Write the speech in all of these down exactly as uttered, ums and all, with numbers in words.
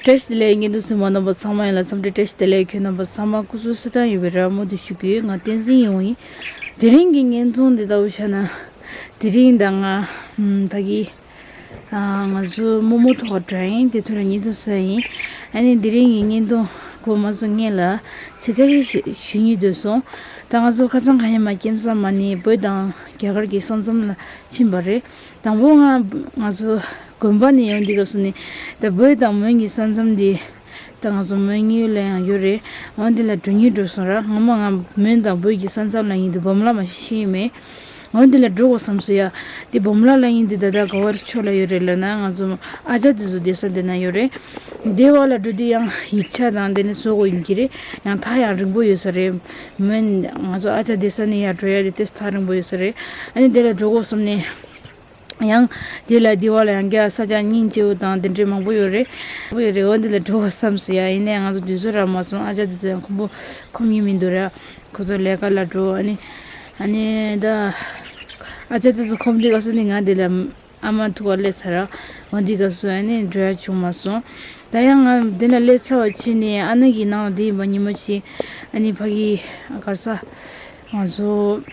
བཀྲ་ཤིས་བདེ་ལེགས། བརྙན་ཐུང་གཟིགས་མཁན་རྣམ་པ་ཚང་མ་ཡིན་ལ་འཚམས་འདྲི་བཀྲ་ཤིས་བདེ་ལེགས། ཁྱེད་རྣམ་པ་ཚང་མ་སྐུ་གཟུགས་གསལ་ཐང་ཡོད་པའི་རེ་བ་མུ་མཐུད་ཞུ་གི་ཡོད། ང་བསྟན་འཛིན་ཡིན་ཡིན། དེ་རིང་གི་བརྙན་ཐུང་འདི་ལྟ་བུ་ཆ་ན། དེ་རིང་ད་ང་ད་གི་ང་ཚོ་རྨོ་མོ་ཐོག་འགྲོ་ཡིན། དེ་ཐོག་ལ་བརྙན་ཐུང་བཟོ་ཡིན། ཨ་ནི་དེ་རིང་གི་བརྙན་ཐུང་གོ་མ་སོང་ངེས་ལ་ཚིག་ཁ་ཤས་ཞུ་སྙིང་འདོད་སོང་། ད་ང་ཚོ་ཁ་སང་ཁ་ཉིན་མ་ཀེམ་ས་མ་ནི་བོད་དང་རྒྱ་གར་གྱི་ས་མཚམས་ལ་ཕྱིན་པ་རེད། དང་པོ་ང་ང་ཚོ་དགོན་པ་ནས་ཡོང་དུས་སྐབས་སུ་ནི་ད་བོད་དང་མོན་གྱི་ས་མཚམས་འདི་ད་ང་ཚོ་མོན་གཡུལ་ལ་ཡང་ཡོད་རེད། འོན་ཏེ་ལ་འགྲོ་སྙིང་འདོད་སོང་ར། སྔོན་མ་ང་མོན་དང་བོད་ཀྱི་ས་མཚམས་ལ་ཡིན་དུས་སྦོམ་ལ་མ་ཤེས་མེད། འོན་ཏེ་ལ་འགྲོ་དགོས་བསམ་སོང་ཡ། དེ་སྦོམ་ལ་ལ་ཡིན་དུས་ད་ད་ག་བར་ཕྱོགས་ལ་ཡོད་རེད་ལབ་ན་ང་ཚོ་ཨ་ཅག་དེ་ཚོ་བསྡད་ས་དེ་ན་ཡོད་རེད། སྡེ་བ་ལ་འགྲོ་དུས་ཡང་ཡིག་ཆ་དང་དེ་ནས་བཟོ་དགོས་ཡིན་གྱི་རེད། ཡང་ཐག་ཡང་རིང་པོ་ཡོད་ས་རེད། མོན་ང་ཚོ་ཨ་ཅག་བསྡད་ས་ནས་ཡར་འགྲོ་ཡ་དེ་ཏོག་ཙམ་ཐག་རིང་པོ་ཡོད་ས་རེད། ཨ་ནི་དེ་ལ་འགྲོ་དགོས་བསམ་ནས། ཡང་དེ་ལ་དེ་བ་ལ་ཡང་རྒྱ་ས་ཆ་སྙིང་རྗེ་བོ་དང་དེ་འདྲའི་མང་པོ་ཡོད་རེད། མང་པོ་ཡོད་རེད། འོ་འདི་ལ་འགྲོ་དགོས་བསམ་སོང་ཡ། ཡིན་ནའི་ང་ཚོ་དུས་ཚོད་རག་མ་སོང་། ཨ་ཅག་དེ་ཚོ་ཡང་ཁོམ་པོ་ཁོམ་ཡིན་མི་འདུག་ར། ཁོ་ཚོ་ལས་ཀ་ལ་འགྲོ། ཨ་ནི་ཨ་ནི་ད་ཨ་ཅག་དེ་ཚོ་ཁོམ་དུས་སྐབས་སུ་ནི་ང་འདི་ལ་ཨ་མ་ཐུག་ག་སླེབས་ཚར་ར། འོ་འདི་སྐབས་སུ་ཨ་ནི་འགྲོ་ཡ་བྱུང་མ་སོང་། ད་ཡང་ང་འདི་ལ་སླེབས་ཚར་བ་ཕྱིན་ནས་ཨ་ནེ་གི་ནང་ལ་འདི་ཡིན་པ་ཉི་མ་ཞིག་ཨ་ནི་ཕ་གི་ག་རེ་ཟ་ང་ཚོ།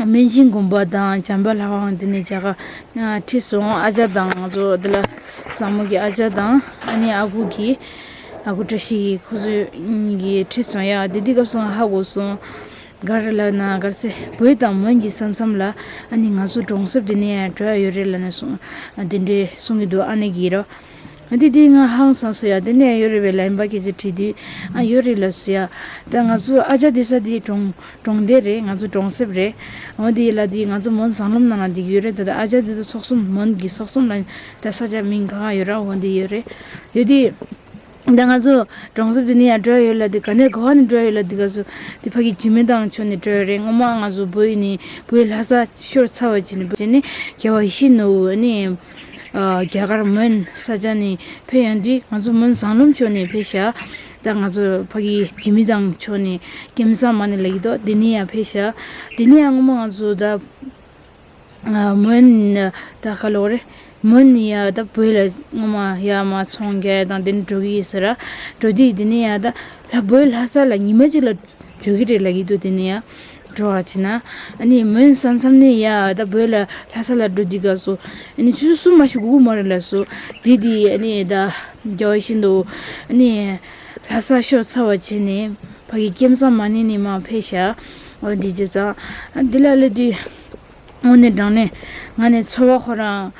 སྨན་ཆེན་དགོན་པ་དང་བྱམས་པ་ལྷ་ཁང་དེ་ནས་མཇལ་ཁ་ཁྲིད་སོང་། ཨ་ཅག་དང་ང་ཚོ་དེ་ལ་བཟང་མོ་གི་ཨ་ཅག་དང་ཨ་ནི་ཨ་ཁུ་གི་ཨ་ཁུ་བཀྲ་ཤིས་ཀྱི་ཁོ་ཚོ་གཉིས་ཀྱིས་ཁྲིད་སོང་ཡ། དེ་དུས་སྐབས་སུ་ང་ཧ་གོ་སོང་། ག་རེ་ལབ་ན་ག་རེ་ཟེར་བོད་དང་མོན་གྱི་ས་མཚམས་ལ་ཨ་ནི་ང་ཚོ་གྲོང་གསེབ་དེ་ནས་འགྲོ་ཡ་ཡོད་རེད་ལབ་ནས་གསུངས། དེ་འདྲས་གསུང་གི་འདུག་ཨ་ནེ་གིས་རོ། འདི་འདི་ང་ཧང་སང་སོང་ཡ། དེ་ནས་ཡོད་རེད་པས་ལབ་ཡིན་པ་སྐད་ཆ་དྲིས་དུས་ཨ་ཡོད་རེད་ལབ་སོང་ཡ། ད་ང་ཚོ་ཨ་ཅག་བསྡད་ས་དེ་གྲོང་གྲོང་སྡེ་རེད། ང་ཚོ་གྲོང་གསེབ་རེད། འོ་དེ་ལ་དེ་ང་ཚོ་མོན་བཟང་ལམ་ནང་ལ་བསྡད་ཀྱི་ཡོད་རེད། ད་ད་ཨ་ཅག་དེ་ཚོ་ཚོགས་གསུམ་མོན་གྱི་ཚོགས་གསུམ་ལ་ད་ས་ཆ་མིང་གང་ག་ཡོད་ར། འོ་དེ་ཡོད་རེད། ཡོད་དེ། ད་ང་ཚོ་གྲོང་གསེབ་དེ་ནས་ཡར་འགྲོ་ཡ་ཡོད་ལ་དེ་ག་ནས་ག་བ་ནས་འགྲོ་ཡ་ཡོད་ལ་དེ་ག་ཚོ་དེ་ཕ་གི་འཇིགས་མེད་ཐང་ཕྱོགས་ནས་འགྲོ་ཡ་རེད། སྔོན་མ་ང་ཚོ་བོད་ནས་བོད་ལྷ་ས་ཤོར་ཚར་བ་བྱས་ནས་བྱས་ནས་རྒྱལ་བ་ཡིད་བཞིན་ནོར་བུ་ནི། རྒྱ་གར་མོན་ས་ཆ་ནས་ཕེབས་ཡོང་དུས་ང་ཚོ་མོན་བཟང་ལམ་ཕྱོགས་ནས་ཕེབས་ཤག་ད་ང་ཚོ་ཕ་གི་འཇིགས་མེད་ཐང་ཕྱོགས་ནས་ཀེམ་ས་མ་ནི་ལ་ཡི་དོ་དེ་ནས་ཡང་ཕེབས་ཤག་དེ་ནས་ཡང་སྔོན་མ་ང་ཚོ་ད་མོན་ད་ག་ལོག་རེད། མོན་ཡ་ད་བོད་ལ་སྔོན་མ་ཡ་མ་ཚོང་རྒྱག་དང་དེ་ནས་འགྲོ་གི་ཡོད་ས་ར། འགྲོ་དུས་དེ་ནས་ཡ་ད་ལྷ་བོད་ལྷ་ས་ལ་ཉི་མ་གཅིག་ལ་འགྲོ་གི་རེད་ལབ་ཀྱི་འདུག་དེ་ནས་ཡ་འགྲོ་བ་བྱས་ན་ཨ་ནི་མོན་ས་མཚམས་ནས་ཡ་ད་བོད་ལ་ལྷ་ས་ལ་འགྲོ་དུས་སྐབས་སུ་ཨ་ནི་ཆུ་ཚོད་གསུམ་མ་ཞིག་སྒུག་དགོས་མ་རེད་ལབ་སོང་། དེ་དེ་ཨ་ནི་ད་རྒྱལ་བ་ཡིད་བཞིན་ནོར་བུ་ཨ་ནི་ལྷ་ས་ཤོར་ཚར་བ་བྱས་ནས་ཕ་གི་ཀེམ་ས་མ་ནི་ནས་མར་ཕེབས་ཤག་འོ་འདི་བྱས་ཙང་ཨ་འདི་ལ་སླེབས་དུས། དངོས་གནས་དྲང་གནས་ང་ནི་ཚོར་བ་ཁོ་རང་།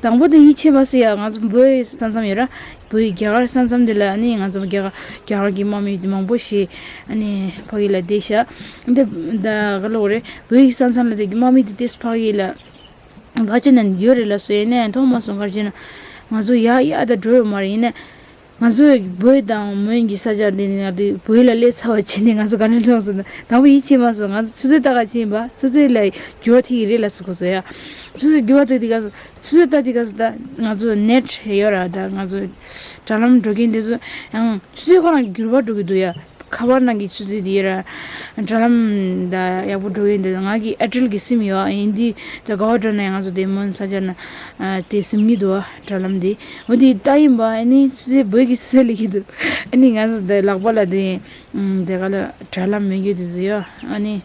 དང་པོ་དེ་ཡིད་ཆེས་མ་སོང་ཡ། ང་ཚོ་བོད་ས་མཚམས་ཡོད་ར། བོད་ཡི་རྒྱ་གར་ས་མཚམས་དེ་ལ་ཨ་ནི་ང་ཚོ་རྒྱ་གར་རྒྱ་གར་གྱི་དམག་མི་དེ་མང་པོ་ཞིག་ཨ་ནི་ཕ་གི་ལ་བསྡད་ཤག་འདི་ད་ག་ལོག་རེད། བོད་ཡི་ས་མཚམས་ལ་དེ་གི་དམག་མི་དེ་ཏེས་ཕ་གི་ལ་བ་ཅོ་ནན་ཡོད་རེད་ལ་སོ་ཡ་ནས་མཐོང་མ་སོང་། ག་རེ་བྱས་ན་ང་ཚོ་ཡ་ཡ་ད་འགྲོ་ཡོད་མ་རེད། ཡིན་ན། ང་ཚོས་བོད་དང་མོན་གྱི་ས་ཆ་འདི་ནས་ང་ཚོས་བོད་ལ་སླེབས་ཚར་བ་བྱས་ནས་ང་ཚོ་ག་ནས་ལྷུང་སོང་ན་དང་པོ་ཡིད་ཆེས་མ་སོང་། ང་ཚོ་ཆུ་ཚོད་ལྟ་ག་ཕྱིན་པ་ཆུ་ཚོད་ལ་འགྱུར་བ་ཐེབས་ཀྱི་རེད་ལབ་སོང་ཁོ་ཚོ་ཡ། ཆུ་ཚོད་འགྱུར་བ་ཐེབས་དུས་སྐབས་སུ་ཆུ་ཚོད་ལྟ་དུས་སྐབས་སུ་ད་ང་ཚོ་ནེཊ་ཡོད་ར། ད་ང་ཚོ་དྲ་ལམ་འགྲོ་མཁན་དེ་ཚོ་ཡང་ཆུ་ཚོད་ཁོ་རང་འགྱུར་བ་འགྲོ་གི་འདུག་ཡ། ཁ་པར་ནང་གི་ཆུ་ཚོད་དེ་ཡོད་ར། དྲ་ལམ་ད་ཡག་པོ་འགྲོ་གི་འདུག་ང་གི་ཨེར་ཊེལ་གི་སིམ་ཡོད། ཡིན་དུས་ད་ག་བ་འགྲོ་ན་ཡང་ང་ཚོ་དེ་མོན་ས་ཆ་ན་དེ་སིམ་གྱི་འདུག་དྲ་ལམ་དེ། འོ་དེ་ལྟ་ཡིན་པ་ཨ་ནི་ཆུ་ཚོད་བོད་ཀྱི་ཆུ་ཚོད་ལ་གི་འདུག་ཨ་ནི་ང་ཚོ་དེ་ལག་པ་ལ་དེ་དེ་ག་ལ་དྲ་ལམ་མེད་རྒྱུ་དེ་ཚོ་ཡོད། ཨ་ནི་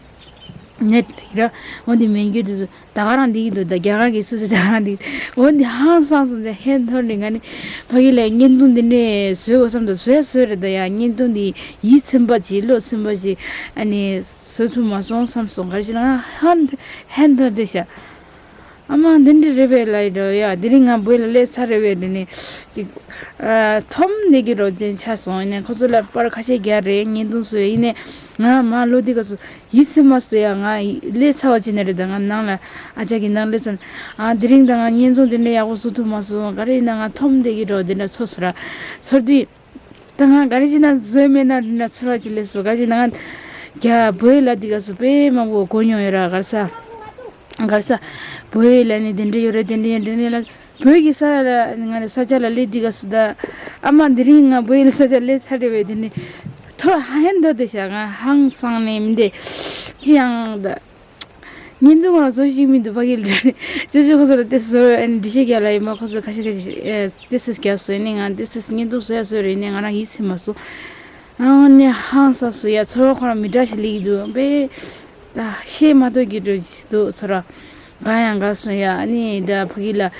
ནེཊ་ལ་གི་ར། འོ་དེ་མེད་རྒྱུ་དེ་ཚོ་ད་ག་རང་འདི་གི་འདུག་ད་རྒྱ་གར་གྱི་ཆུ་ཚོད་ད་ག་རང་འདི། འོ་འདི་ཧང་སངས་སོང་། དེ་ཧན་ཐོར་ནི་ང་ནི་ཕ་གི་ལ་བརྙན་ཐུང་འདི་འདྲས་བཟོས་དགོས་བསམ་དུ་བཟོས་བཟོས་རེད། ད་ཡ་བརྙན་ཐུང་འདི་ཡིད་ཚིམ་པ་ཅིག་བློ་ཚིམ་པ་ཅིག་ཨ་ནི་བཟོ་ཐུབ་མ་སོང་བསམ་སོང་། ག་རེ་ཞིག་ན་ང་ཧན་ཧན་ཐོར་དེ་ཤ། ཨ་མ་འདི་འདྲས་རེད་པས་ལ་ཡི་འགྲོ་ཡ། དེ་རིང་ང་བོད་ལ་སླེབས་ཚར་རེད་པས། དེ་ནི་ཅིག་ཨ་ཐོམ་འདི་གི་རོ་ཅན་ཆགས་སོང་། ཡིན་ནའི་ཁོ་ཚོ་ལ་པར་ཁ་ཤས་རྒྱག་རེད། བརྙན་ཐུང་བཟོས། ཡིན་ནའི་ང་མ་ལོ་འདི་ག་སུ་ཡིད་ཚིམ་མ་སོང་ཡ། ང་སླེབས་ཚར་བ་ཅི་ནས་རེད། ད་ང་ནང་ལ་ཨ་ཅག་གི་ནང་སླེབས་ཚར། ཨ་དེ་རིང་ད་ང་བརྙན་ཐུང་དེ་འདྲ་ཡག་པོ་བཟོ་ཐུབ་མ་སོང་། ག་རེ་ཡིན་ན་ང་ཐོམ་དེ་གི་འགྲོ་དེ་འདྲ་ཚོར་སོང་ར། ཚོར་དུས་ད་ང་ག་རེ་བྱས་ན་བཟོས་མེད་ན་དེ་འདྲ་ཚོར་བ་ཅིག་སླེབས་སོང་། ག་རེ་བྱས་ན་ང་རྒྱ་བོད་ལ་འདི་ག་སུ་དཔེ་མང་པོ་གོ་མྱོང་ཡོད་ར། ག་རེ་ཟ་ག་རེ་ཟ་བོད་ལ་ནི་དེ་འདྲ་ཡོད་རེད། དེ་འདྲ་ཡོད་རེད། དེ་འདྲ་ལ། བོད་ཀྱི་ས་ལ་ང་ས་ཆ་ལ་སླེབས་དུས་སྐབས་སུ་ད་ཨ་མ་འདི་རིང་ང་བོད་ཀྱི་ས་ཆ་སླེབས་ཚར་རེད་པས། དེ་ནི་ཐོ་ཧན་ཐོ་དེ་ཤ་ང་ཧང་སང་ནས་མི་འདི་ཅི་ཡང་ད་ བརྙན་ཐུང་ང་ལ་བཟོ་ཤེས་མི་འདུག་ཕ་གི་ལ། ཅོ་ཅོ་ཁོ་ཚོ་ལ་ཏེ་སི་བཟོ་ཨ་ནི་འདྲི་ཤེས་རྒྱག་ལ་ཡིན་མ། ཁོ་ཚོ་ཁ་ཤས་ཁ་ཤས་ཨེ་ཏེ་སི་རྒྱག་སོང་ནི། ང་ཏེ་སི་བརྙན་ཐུང་བཟོ་ཡ་བཟོ་རེད་ནི། ང་རང་ཡིད་ཚིམ་མ་སོང་། ཨ་ནི་ཧང་སངས་སོང་ཡ། ཚོར་བ་ཁོ་རང་མི་འདྲ་ཞིག་སླེབས་ཀྱི་འདུག་པས། ད་བཤད་མ་ཐུབ་ཀྱི་འགྲོ་འདུག་ཚོར་བ། དགའ་ཡང་དགའ་སོང་ཡ། ཨ་ནི་ད་ཕ་གི་ལ་ཨ་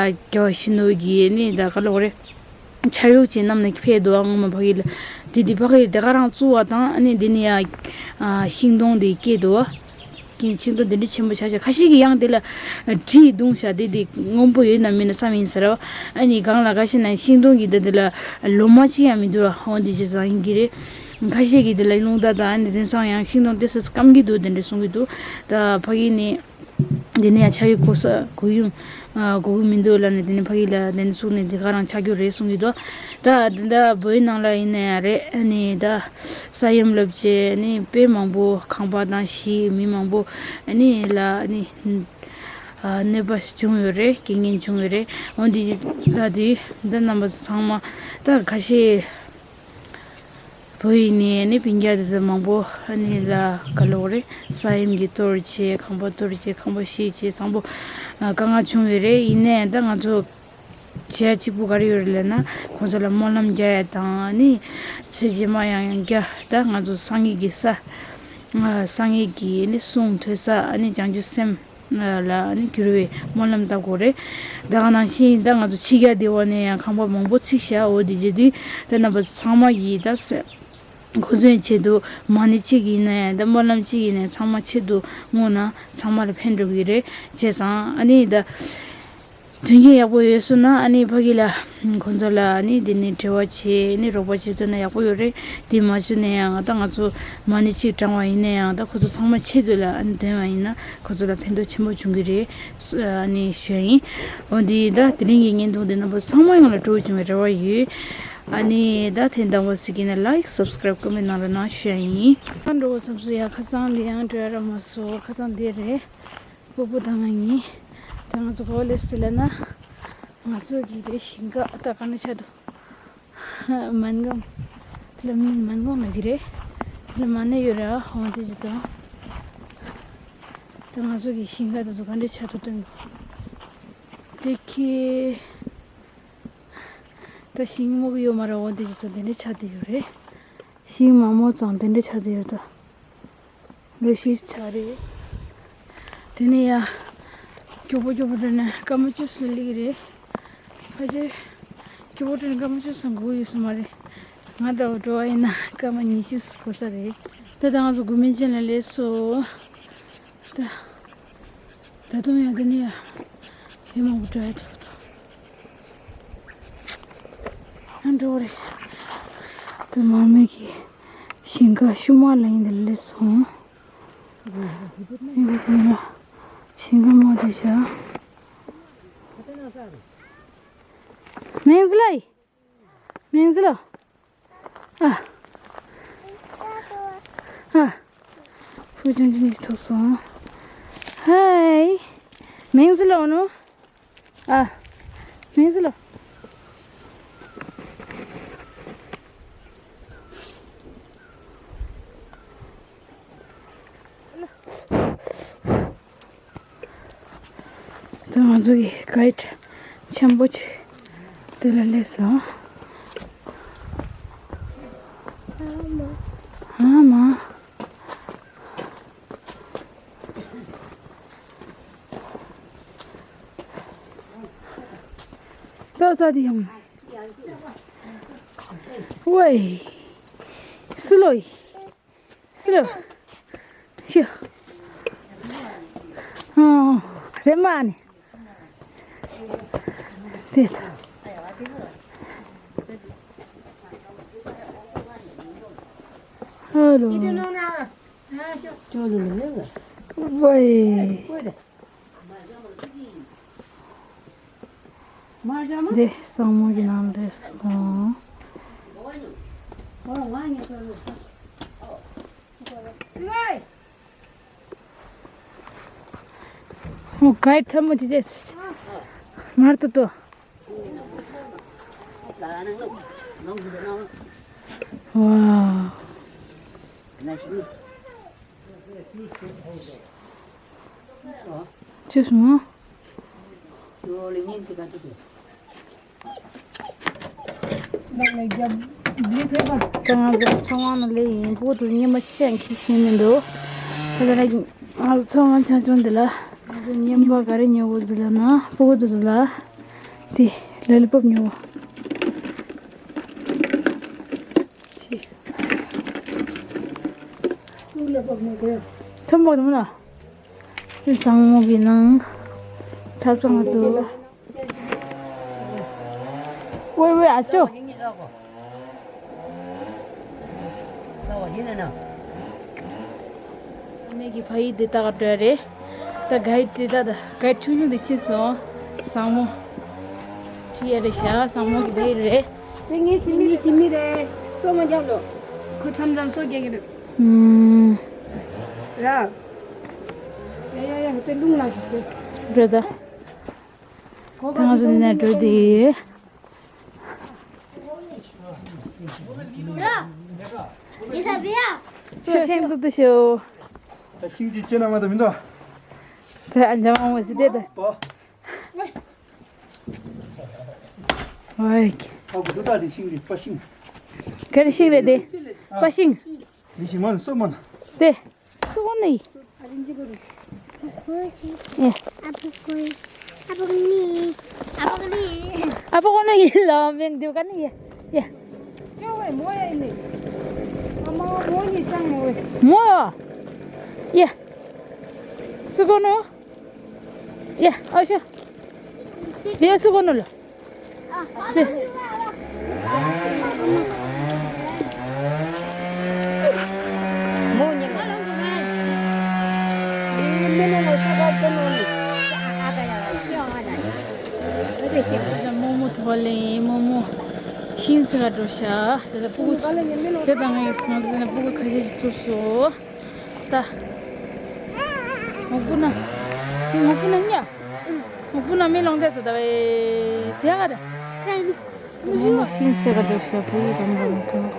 རྒྱལ་བ་ཡིད་བཞིན་ནོར་བུ་གི་ཨ་ནི་ད་ག་ལབ་དགོས་རེད། ཆ་ཡོག་ཅིག་བསྣམས་ནས་ཕེབས་འདུག་ཨ་ངོ་མ་ཕ་གི་ལ། དེ་དེ་ཕ་གི་ལ་དེ་ག་རང་བཙུགས་པ་དང་། ཨ་ནི་དེ་ནས་ཡ་ཨ་ཤིང་སྡོང་དེ་སྐྱེས་འདུག་ཀྱི་ཤིང་སྡོང་དེ་འདྲ་ཆེན་པོ་ཆགས་ཤག་ཁ་ཤས་ཀྱིས་ཡང་དེ་ལ་གྲིས་བརྡུངས་ཤག་དེ་དེ་སྔོན་པོ་ཡོད་ན་མེད་ན་བསམ་ཡིན་ཟེར་བ། ཨ་ནི་གང་ལ་ག་ཤེད་ན་ཤིང་སྡོང་གི་དེ་དེ་ལ་ལོ་མ་ཅིག་ཡང་མི་འདུག་འོ་དེ་ཅི་ཙང་ཡིན་གྱི་རེད། ཁ་ཤས་ཀྱིས་དེ་ལ་རླུང་རྟ་དང་། ཨ་ནི་དེང་སང་ཡང་ཤིང་སྡོང་དེ་ཚོ་སྐམ་གྱི་འདུག་དེ་འདྲ་གསུང་གི་འདུག་ད་ཕ་གི་ནས་དེ་ནས་ཡང་ཆ་ཡོག་གོ་ས་གོ་ཡུམ་ཨ་གོ་གི་མི་འདུག་ལབ་ནས། དེ་ནས་ཕ་གི་ལ་དེ་ནས་ཚུགས་ནས་དེ་ག་རང་ཆགས་རྒྱུ་རེད་གསུང་གི་འདུག་ད་དེ་འདྲ་བོད་ནང་ལ་ཡིན་ན་ཡང་རེད། ཨ་ནི་ད་ས་ཡོམ་ལབ་བྱས་ནི་དཔེ་མང་པོ་ཁང་པ་དང་ཤི། མི་མང་པོ་ཨ་ནི་ལ་ཨ་ནི་ཨ་གནོད་པ་བྱུང་ཡོད་རེད། རྐྱེན་ངན་བྱུང་ཡོད་རེད། འོན་ཏེ་ད་དེ་འདི་རྣམ་པ་ཚོ་ཚང་མ་ད་ཁ་ཤས་བོད་ཡིན་ནའི་ཨ་ནི་སྤུན་ཀྱག་དེ་ཚོ་མང་པོ་ཨ་ནི་ལ་ག་ལབ་དགོས་རེད། ས་ཡོམ་གྱིས་གཏོར་བྱས། ཁང་པ་གཏོར་བྱས། ཁང་པ་ཤི་བྱས། ཚང་པོ་ཨ་དཀའ་ངལ་བྱུང་ཡོད་རེད། ཡིན་ནའི་ད་ང་ཚོ་བྱེད་ཡ་གཅིག་པུ་ག་རེ་ཡོད་རེད་ལབ་ན། ཁོང་ཚོ་ལ་སྨོན་ལམ་རྒྱག་ཡ་དང་། ཨ་ནི་ཚེ་རྗེས་མ་ཡང་ཡང་རྒྱག་ད་ང་ཚོ་སངས་རྒྱས་ཀྱི་ས་ཨ་སངས་རྒྱས་ཀྱི་ཨ་ནི་གསུང་ཐོས་ས། ཨ་ནི་བྱང་ཆུབ་སེམས་ལ་ཨ་ནི་འགྱུར་བའི་སྨོན་ལམ་བཏབ་དགོས་རེད། ད་ག་ནང་བཞིན་ད་ང་ཚོ་ཕྱི་རྒྱལ་སྡེ་བ་ནས་ཡང་ཁང་པ་མང་པོ་ཚིག་ཤག་འོ་དེ་བྱེད་དུས་ད་རྣམ་པ་ཚང་མ་གིས་ད་ཁོ་ཚོའི་ཆེད་དུ་མ་ཎི་གཅིག་ཡིན་ན་ཡང་། ད་སྨོན་ལམ་གཅིག་ཡིན་ན་ཡང་། ཚང་མ་ཆེད་དུ་བསྔོས་ན་ཚང་མ་ལ་ཕན་འགྲོ་གི་རེད། བྱས་ཙང་ཨ་ནི་ད་དོན་རྐྱེན་ཡག་པོ་ཡོད་སོང་ན། ཨ་ནི་ཕ་གི་ལ་ཁོང་ཚོ་ལ་ཨ་ནི་དེ་ནས་འབྲེལ་བ་བྱས། ཨ་ནི་རོགས་པ་བྱེད་ཐུབ་ན་ཡག་པོ་ཡོད་རེད། དེ་མ་བྱུང་ན་ཡང་ད་ང་ཚོ་མ་ཎི་གཅིག་བགྲངས་པ་ཡིན་ན་ཡང་། ད་ཁོ་ཚོ་ཚང་མ་ཆེད་དུ་ལ་ཨ་ནི་འདོན་པ་ཡིན་ན་ཁོ་ཚོ་ལ་ཕན་ཐོགས་ཆེན་པོ་བྱུང་གི་རེད། ཨ་ནི་ཞུ་ཡ་ཡིན། འོ་འདི་ད་དེ་རིང་གི་བརྙན་ཐུང་འདི་རྣམ་པ་ཚང་མ་ཡོངས་ལ་སྤྲོ་བོ་བྱུང་བའི་རེ་བ་ཡོད། ཨ་ནི་ད་ཐེངས་དང་པོ་གཟིགས་ཀྱི་ན་ལའིག་སབ་སི་ཀ་རབ་ཀོ་མེན་ནང་ལ་གནང་ཞུ་ཡ་ཡིན། ད་འགྲོ་བ་བསམ་སོང་ཡ། ཁ་སང་འདི་ཡང་འགྲོ་ཡ་རག་མ་སོང་། ཁ་སང་འདི་རེད། སྤོ་བོ་དང་ང་གཉིས། ད་ང་ཚོ་ག་པར་སླེབས་སོང་ལབ་ན། ང་ཚོ་གི་དེ་ཞིང་ཁ་ད་ག་ནས་ཆགས་འདུག་མན་གོང་། དེ་ལ་མིང་མན་གོང་ལབ་ཀྱི་རེད། དེ་ལ་མ་ཎི་ཡོད་རེད། ཨ་འོ་དེ་ཅི་ཙང་། ད་ང་ཚོ་གི་ཞིང་ཁ་དེ་ཚོ་ག་འདྲ་ཆགས་འདུག་སྟོན་གོ། དེ་ཁྱི། ད་ཞིང་རྨོ་གི་ཡོད་མ་རེད། འོ་དེ་ཅི་ཙང་དེ་འདྲ་ཆགས་བསྡད་ཡོད་རེད། ཞིང་མ་རྨོ་ཙང་དེ་འདྲ་ཆགས་བསྡད་ཡོད་ད། ལས་ཤིག་ཆགས་རེད། དེ་ནས་ཡ། མགྱོགས་པོ་མགྱོགས་པོ་འགྲོ་ནས་སྐར་མ་བཅུ་ཙམ་སླེབས་ཀྱི་རེད། ཕལ་ཆེར། མགྱོགས་པོ་འགྲོ་ནས་སྐར་མ་བཅུ་ཙམ་འགོར་ཡོད་ས་མ་རེད། ང་ལྟ་བུ་འགྲོ་བ་ཡིན་ན་སྐར་མ་ཉི་ཤུ་འགོར་ས་རེད། ད་ལྟ་ང་ཚོ་དགུ་མིན་ཅན་ལ་སླེབས་སོང་། ད། ད་དུང་ཡང་དེ་ནས་ཡ། ཡུལ་མང་པོ་འགྲོ་ཡ་འདུག་ད་འགྲོ་རེད། ད་མར་མེ་གི་ཞིང་ཁ་ཤུ་མ་ལ་ཡིན་དེ་སླེབས་སོང་། ཡིན་པ་ཞིག་ལ་ཞིང་ཁ་མ་དེ་བཞག་མིང་ཟི་ལ་ཡི། མིང་ཟི་ལ། ཨ། ཨ། ཕུ་ཆུང་ཆུང་ཞིག་ཐུག་སོང་། ཧའི། མིང་ཟི་ལ་འོ་ནོ། ཨ། མིང་ཟི་ལ། ད་ང་ཚོ་གི་གའིཌ་ཆེན་པོ་ཅིག་དེ་ལ་སླེབས་སོང་། ཨ་མ། ཏོག་ཙམ་དེ་ཡང་། ཝེ། སི་ལོ་ཡི། སི་ལོ། ཤུ། ཨོ། རེ་མ་ནི། དེ་ཚོ། ཧ་ལོ། ཝེ། འདི་ས་སྨུག་གི་ནང་སླེབས་སོང་། ཨོ་གའིཌ་ཐལ་མོ་དེ་དེ། མར་ཏོ་ཏོ། ཝའོ། ཅི་སོང་། ད་ང་ཚོ་ཚོང་ཁང་ནང་སླེབས་ཡིན། སྤུ་གུ་དེ་ཚོ་ཉི་མ་ཅི་ཡང་ཁྱི་ཤེས་མི་འདུག་ད་ལྟ་ང་ཚོ་ཚོང་ཁང་ཆུང་ཆུང་འདི་ལ་ང་ཚོ་རྔན་པ་ག་རེ་ཉོ་དགོས་འདུག་ལབ་ན། སྤུ་གུ་དེ་ཚོ་ལ་དེ་ལ་ལི་པོབ་ཉོ་དགོས། ཅི། ཐོན་པོ་དུ་མ་ན། བཟང་མོ་གི་ནང་ཐབ་ཚང་དུ། ཝེ་ཝེ་ཨ་ཅོ། མེ་གི་ཕ་ཡི་དེ་ད་ག་འགྲོ་རེད། ད་གའི་དེ་ད་ད་གའི་ཆུང་ཆུང་དེ་ཁྱེར་སོང་། བཟང་མོ། ཁྱི་ཡ་རེད་ཤག་བཟང་མོ་གི་ཕ་ཡི་རེད། དེ་ངའི་ཞི་མི་ཞི་མི་རེད། སོ་མ་རྒྱབ་ལོ། ཁོ་མཚམས་མཚམས་སོ་རྒྱག་གི་རེད། ཨུམ། ར། ཡ་ཡ་ཡ་དེ་རླུང་ལ་ཞིག་སྟེ། འགྲོ་ད། ཁོ་ད་ང་ཚོ་ནས་འགྲོ་དེ། ར། ཞི་ས་བི་ཡ། ཤོ་ཤེང་ཏུ་ཏུ་ཤོ། ད་ཤིང་ཅི་ཅི་ན་མ་ད་མི་འདུག་ད་ཨ་འཇམ་མ་མོ་ཞི་དེ་ད། པོ། ཨོའི། ཨ་ཁུ་ཏུ་ད་དེ་ཤིང་རེད། པ་ཤིང་། ག་རེ་ཤིང་རེད་དེ། པ་ཤིང་། དེ་ཤིང་མ་ནི་སོ་མ་ན། དེ། སུ་གོ་ནི། ཨ་ཕོ་ནི། ཨ་ཕོ་ནི་ཡིན་ལ་མེང་དེ་ག་ནི་ཡ། ཡ། ཀྱོ་བའི་མོ་ཡ་ནི། ཨ་མ་མོ་ནི་ཅང་མོ་བའི། མོ། ཡ། སུ་གོ་ནོ། ཡ། ཨ་ཤོ། ཡ་སུ་གོ་ནོ་ལ། རྨོ་མོ་ཐོག་ལེན། རྨོ་མོ་ཤིང་ཚ་ག་འགྲོ་ཤག་དེ་ལ་སྤུ་གུ་དེ་དང་ངའི་སོང་དེ་ནས་སྤུ་གུ་ཁ་ཤས་ཤིག་ཚུགས་སོང་། ད། ངོ་སྤུ་ན། ངོ་སྤུ་ན་ཉ། ངོ་སྤུ་ན་མི་ལོང་དེ་ཚོ་ད་བའི་ཟེ་ག་ད། མོ་མོ་ཤིང་ཚེ་ག་འགྲོ་ཤག་བུ་ཡི་དམ་པ་མི་ཐོང་།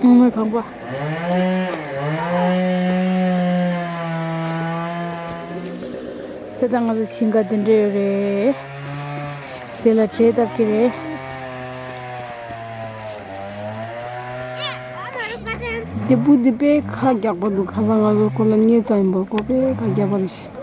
མོ་མོའི་ཕང་པ། དེ་ད་ང་ཚོ་ཤིང་ཁ་དེ་འདྲ་ཡོད་རེད། དེ་ལ་བྲེ་བཏབ་ཀྱི་རེད། དེ་བུ་འདི་དཔེ་ཁ་རྒྱག་པ་འདུག་ཁ་སང་ང་ཚོ་ཁོ་ལ་ཉེས་ཙམ་ཡིན་པ་ཁོ་དཔེ་ཁ་རྒྱག་པ་རེད་ཤག་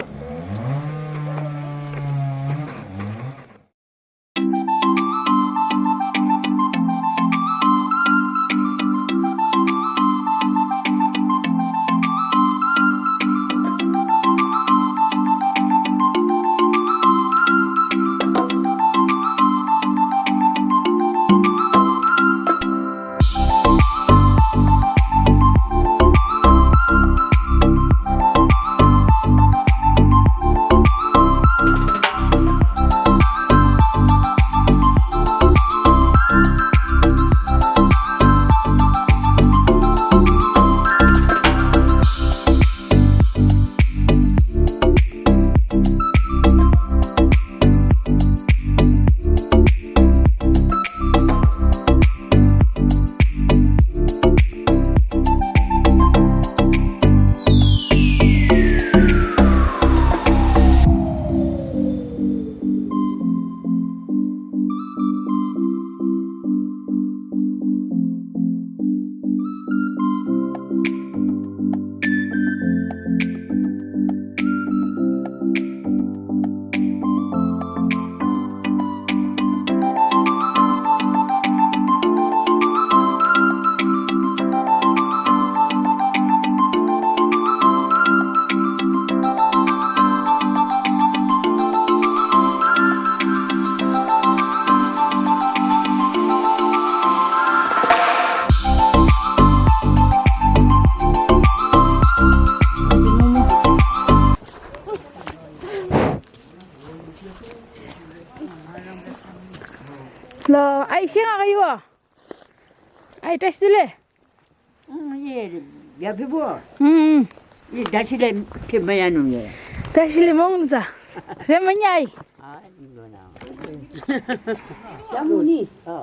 ལ་ཨའི་ཤེས་ང་ག་ཡོད། ཨའི་བཀྲ་ཤིས་བདེ་ལེགས། ཨང་། ཡེ་ཡ་ཕི་བོ། ཨང་། ཡེ་ད་ཤི་ལེ་ཕི་མ་ཡ་ནུ་ཡེ། ད་ཤི་ལེ་མོང་ཟ། རེ་མ་ཉའི། ཨ་ཡིན་གོ་ན། ཞྭ་མོ་ནི། ཨ།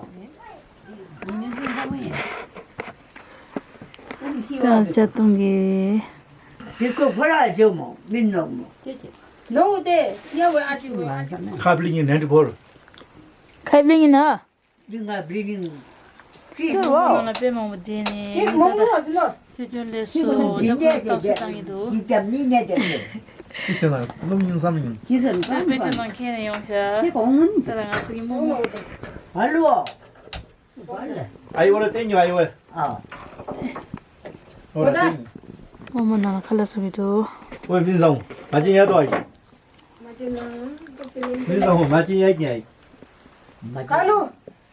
ཀྱང་ཅ་དུང་གི། དེ་ཁོ་ཕོ་ར་ཇོ་མོ་མིན་ནོག་མོ། ནོ་དེ་ཡ་ཝེ་ཨ་ཅི་ཝེ་ཨ་ཅི། ཁབ་ལི་ཉི་ནན་ཏི་ཕོར། ཁབ་ལི་ཉི་ན། ལི་ང་བི་ལིང་། ཅི་ལོ། ང་ལ་དཔེ་མང་པོ་བསྡད་ནས། དེ་མང་པོ་ཟེར་ལོ། སྲིད་སྐྱོང་ལས་སོ་ད་ཁོ་ལ་རྟགས་གསལ་བཏང་གི་འདུག་ཅི་ཙམ་ནི་ནས་དེ་ནས། ཁྱེད་ཚོ་ལ་སློབ་གཉེར་བསམ་ཡོང་། ཁྱེད་ཚོ་ད་དཔེ་ཆ་ནང་ཁྱེར་ནས་ཡོང་ཤག་ཁྱེད་གོང་ངམ་ད་ལ་ང་ཚོ་གི་རྨོ་མོ། ཨ་ལོ། ཨ་ཡོ་ལ་བསྟན་ཉོ་ཨ་ཡོ། ཨ། ཨོ་ལ་བསྟན་ཉོ། རྨོ་མོ་ནང་ལ་ཁ་ལག་བཟོ་གི་འདུག་ཨོ་མི་བཟང་། མ་ཅི་ཡ་དོ་ཨ་ཡི། མ་ཅི་ན། མི་བཟང་། མ་ཅི་ཡ་ཀྱི་ཨ་ཡི། ཁ་ལོ།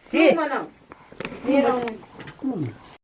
སི། མ་ན། ངེ་རང་།